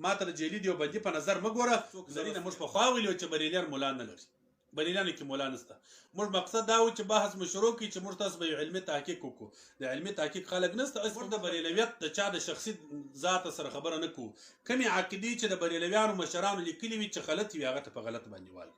ماته د جعلي دیوبندي په نظر مه ګوره. څوک زرینه موږ پخوا ویلي وه چې بریلیان ملا نه لري. بریلیانو کې ملا نشته. موږ مقصد دا و چې بحث مو شروع کړي چې موږ تاسو به یو علمي تحقیق وکړو. د علمي تحقیق خلک نشته. موږ د بریلویت د چا د شخصي ذات سره خبره نه کوو. کومې عقیدې چې د بریلویانو مشرانو لیکلي وي چې غلطې وي هغه ته په غلط باندې وایو.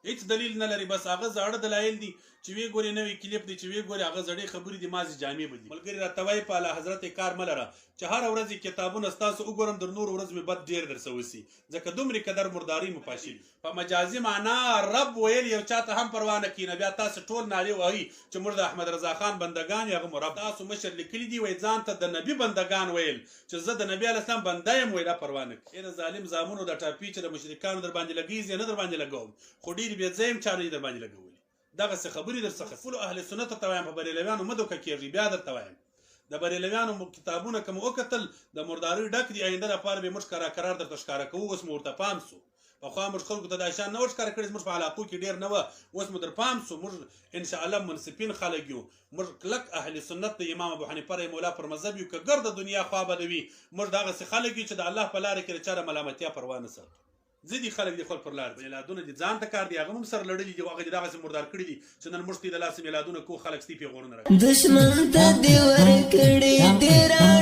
هیڅ دلیل نه لري بس هغه زاړه دلایل دي چې وی ګوري نوی کلیپ دی چې وی ګوري هغه زړې خبرې دي مازې جامې بدلي. ملګري راته وایي په اعلیحضرت یې کار مه لره چې هره ورځ یې کتابونه ستاسو وګورم در نورو ورځو مې بد ډېر درسه وسي ځکه دومرې قدر مردارۍ مو پاشلي. په مجازي معنا رب ویل یو چاته هم پروا نه کوي نو بیا تاسو ټول نارې وهئ چې موږ د احمد رضا خان بندګان یو هغه مو رب دی. ستاسو مشر لیکلي دي وایي ځان ته د نبي بندګان ویل چې زه د نبي علیه السلام بنده یم وایي دا پروا نه کوي. اې د ظالم زامنو دا ټاپې چې د مشرکانو درباندې لګوي زه یې نه درباندې لګوم خو ډېرې بې ځایه هم چا نه دي درباندې لګولي دغسې خبرې درڅخه خپلو اهل سنتو ته وایم په بریلویانو مه دوکه کېږئ بیا درته وایم د بریلویانو کتابونه که مو وکتل د مردارۍ ډک دي آینده لپاره به یې موږ کرار کرار درته ښکاره کوو اوس مو ورته پام سو پخوا موږ خلکو ته دا شیان نه ور ښکاره کړي زموږ په علاقو کې ډېر نه وه اوس مو در پام سو موږ انشاءالله منصفین خلک یو موږ کلک اهل سنت د امام ابو حنیفه رحمه الله پر مذهب یو که ګرده دنیا خوا بدوي موږ دغسې خلک یو چې د الله په لاره کې د چا د ملامتیا پروا نه ساتو. ځه دي خلک دي خپل پر لار ځي میلادونه دي ځان ته کار دي هغه هم سره لړلي دي او هغه دي دغسې مردار کړي دي چې نن موږ ته د لاسه میلادونه کوو خلک ستي پیغورونه راکوي. دښمن ته دې ورکړي دې را.